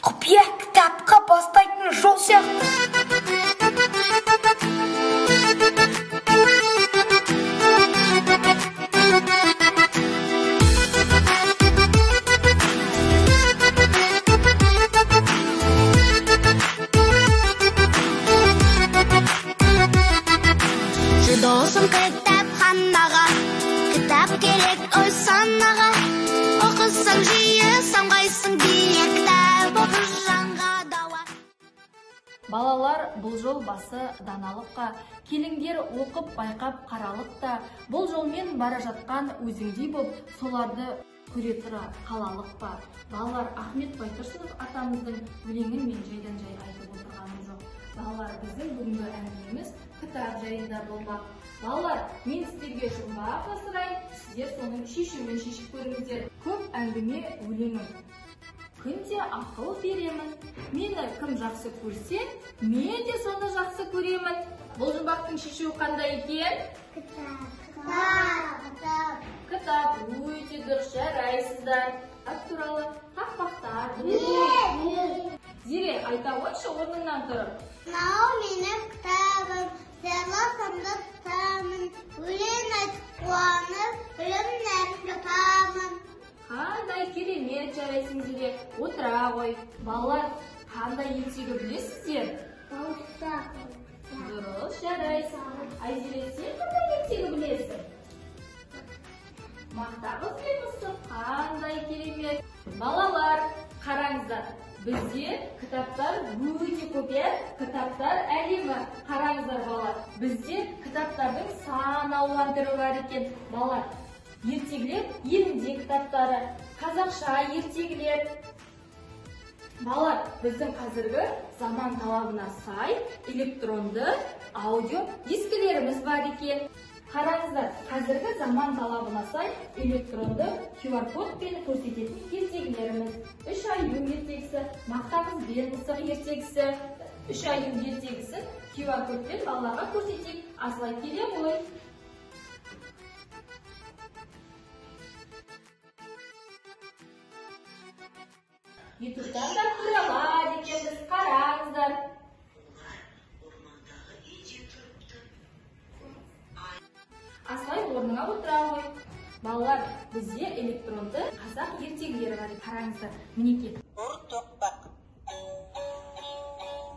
Құпия кітапқа бастайтын жол сияқты. Досым кітапханаға, кітап керек ой санаға. Оқысаң жиі самғайсың биік, кітап оқы жанға дауа. Балалар, бұл жол басы даналыққа, келіңдер оқып байқап қаралық та, бұл жолмен бара жатқан өзіңдей боп, соларды көре тұра қалалық па. Балалар, Ахмет Байтұрсынов атамыздың өлеңін мен жайдан жай айтып отырғаным жоқ. Балалар, біздің бүгінгі әңгімеміз кітап жайында болмақ. Балалар, мен сіздерге жұмбақ жасырайын, сіздер соның шешімін шешіп көріңіздер. Көп әңгіме өлеңім, күнде ақыл беремін. Мені кім жақсы көрсе, мен де соны жақсы көремін. Бұл жұмбақтың шешуі қандай екен? Кітап. Кітап. Өте дұрыс, жарайсыздар. Кітап туралы тақпақтар. Зере, айта қойшы орныңнан тұрып. Мынау менің кітабым, зәрлі сандық тұтамын, өлең айтып қуанып, білім нәрін жұтамын. Қандай керемет, жарайсың, Зере. Отыра ғой. Балалар, қандай ертегі білесіздер? Бауырсақ. Дұрыс, жарайсың. Айзере, сен қандай ертегі білесің? Мақта қыз бен мысық. Қандай керемет. Балалар, қараңыздар. Бізде кітаптар өте көп, иә? Кітаптар әлемі. Қараңыздар, балалар. Бізде кітаптардың сан алуан түрі бар екен. Балалар, ертегілер елінде кітаптары, қазақша ертегілер. Балалар, біздің қазіргі заман талабына сай электронды аудио дискілеріміз бар екен. Қараңыздар, қазіргі заман талабына сай электронды QR-кодпен көрсететін ертегілеріміз. Үш аю ертегісі, мақта қыз бен мысық ертегісі. Үш аю ертегісін QR-кодпен балаларға көрсетейік. Асылай, келе ғой. Ютубтан да көре алады екенбіз, қараңыздар. Асылай, орныңа отыра ғой. Балалар, бізде электронды қазақ ертегілері бар. Қараңыздар, мінекей. Ұр тоқпақ.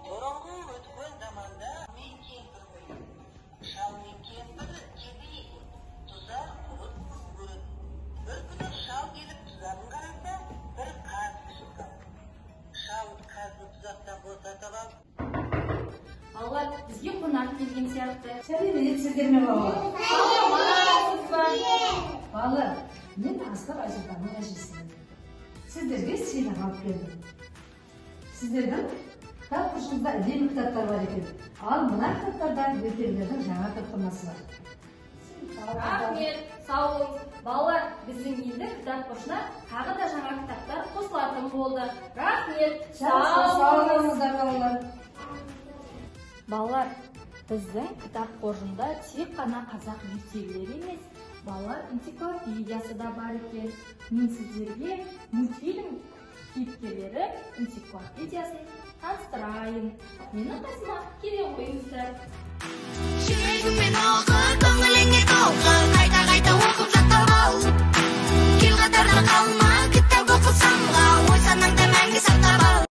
Бұрынғы өткен заманда мен кемпір ғой. Шал мен кемпір кедей, тұзақ құрып күн көреді. Бір күні шал келіп тұзағын қараса, бір қаз шыққан. Шал қазды тұзақтан босатып алып. Балалар, бізге қонақ келген сияқты. Сәлеметсіздер ме, балалар? Саламатсыз ба? Балалар, мен Асқар Айсұлтанның әжесімін. Сіздерге сыйлық алып келдім. Сіздердің кітап қоржыныңызда әдемі кітаптар бар екен. Ал мына кітаптарда ертегілердің жаңа топтамасы бар. Рахмет, сау болыңыз. Балалар, біздің елді кітап қоржынына тағы да жаңа кітаптар қосылатын болды. Рахмет, сау болыңыздар, балалар. Балалар, біздің кітап қоржында тек қана қазақ ертегілері емес, балалар энциклопедиясы да бар екен. Мен сіздерге мультфильм кейіпкерлері энциклопедиясын таныстырайын. Менің қасыма келе қойыңыздар. Жүрегіңмен оқы, көңіліңе толқы, қайта-қайта оқып жаттап ал. Кел қатарда қалма, кітап оқы самға, ой санаңда мәңгі